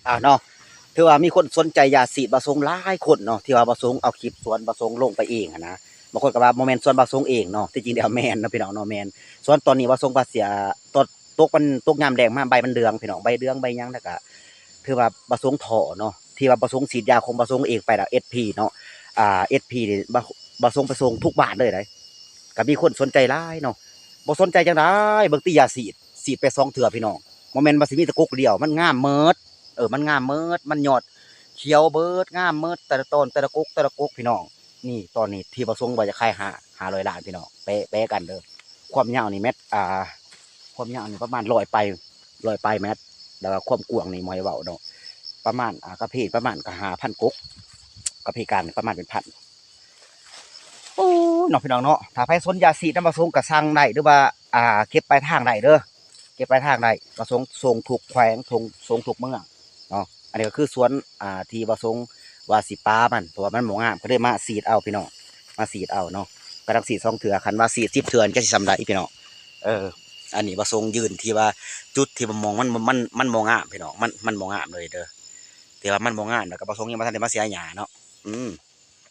ອ່າເນາະ ຖືວ່າມີຄົນສົນໃຈຢາສີດບ່າວສົງຫຼາຍຄົນເນາະ ທີ່ວ່າບ່າວສົງເອົາຄລິບສວນບ່າວສົງລົງໄປເອງຫັ້ນນະ. ບາງຄົນກໍວ່າບໍ່ແມ່ນສວນບ່າວສົງເອງເນາະ ທີ່ຈິງແລ້ວແມ່ນເນາະພີ່ນ້ອງເນາະ ແມ່ນ. ສວນຕອນນີ້ບ່າວສົງວ່າເສຍ ຕອນຕົກ ມັນຕົກຍາມແລ້ງມາ ໃບມັນເຫຼືອງພີ່ນ້ອງ ໃບເຫຼືອງໃບຫຍັງ ແລ້ວກໍຖືວ່າບ່າວສົງທໍ້ເນາະ ທີ່ວ່າບ່າວສົງສີດຢາຂອງບ່າວສົງເອງໄປແລ້ວ ເອສ ພີ ເນາະ ອ່າ ເອສ ພີ ນີ້ ບ່າວ ບ່າວສົງໄປສົ່ງທຸກບ້ານເລີຍໃດ໋. ກໍມີຄົນສົນໃຈຫຼາຍເນາະ ບໍ່ສົນໃຈຈັ່ງໃດ ເບິ່ງຕິຢາສີດ ສີດໄປສອງເທື່ອພີ່ນ້ອງ ບໍ່ແມ່ນວ່າຊິມີແຕ່ກົກດຽວ ມັນງາມໝົດ ເອີ ມັນງາມໝົດ ມັນຍອດຂຽວເບີດ ງາມໝົດ ແຕ່ລະຕອນ ແຕ່ລະກົກ ແຕ່ລະກົກພີ່ນ້ອງ. ນີ້ຕອນນີ້ທີ່ບ່າວສົງວ່າຈະຂາຍຫ້າ ຫ້າຮ້ອຍລ້ານພີ່ນ້ອງ ແປ ແປກັນເດີ. ຄວາມຍາວນີ້ແມັດ ອ່າ ຄວາມຍາວນີ້ປະມານຮ້ອຍປາຍ ຮ້ອຍປາຍແມັດ ແລ້ວກໍຄວາມກວ້າງນີ້ບໍ່ໃຫ້ເວົ້າເນາະ ປະມານ ອ່າ ກະເພປະມານກໍຫ້າພັນກົກ ກະເພກາງນີ້ປະມານເປັນພັນ. ໂອ້ຍ ເນາະ ພີ່ນ້ອງເນາະ ຖ້າໃຜສົນຢາສີດນຳບ່າວສົງກໍສັ່ງໄດ້ ຫຼືວ່າ ອ່າ ເກັບປາຍທາງໄດ້ເດີ ເກັບປາຍທາງໄດ້ ບ່າວສົງສົ່ງທຸກແຂວງ ສົ່ງ ສົ່ງທຸກເມືອງເນາະ. ອັນນີ້ກໍຄືສວນ ອ່າ ທີ່ບ່າວສົງວ່າຊິປາມັນ ເພາະວ່າມັນບໍ່ງາມ ກໍເລີຍມາສີດເອົາພີ່ນ້ອງ ມາສີດເອົາເນາະ. ກຳລັງສີດສອງເທື່ອ ຄັນວ່າສີດສິບເທື່ອນີ້ ຈັກຊິສ່ຳໃດພີ່ນ້ອງ. ເອີ ອັນນີ້ບ່າວສົງຢືນທີ່ວ່າຈຸດທີ່ວ່າໝ່ອງມັນ ມັນ ມັນບໍ່ງາມພີ່ນ້ອງ ມັນ ມັນບໍ່ງາມເລີຍເດີ ທີ່ວ່າມັນບໍ່ງາມ ແລ້ວກໍບ່າວສົງຍັງບໍ່ທັນໄດ້ມາເສຍຫຍ້າເນາະ. ອືມ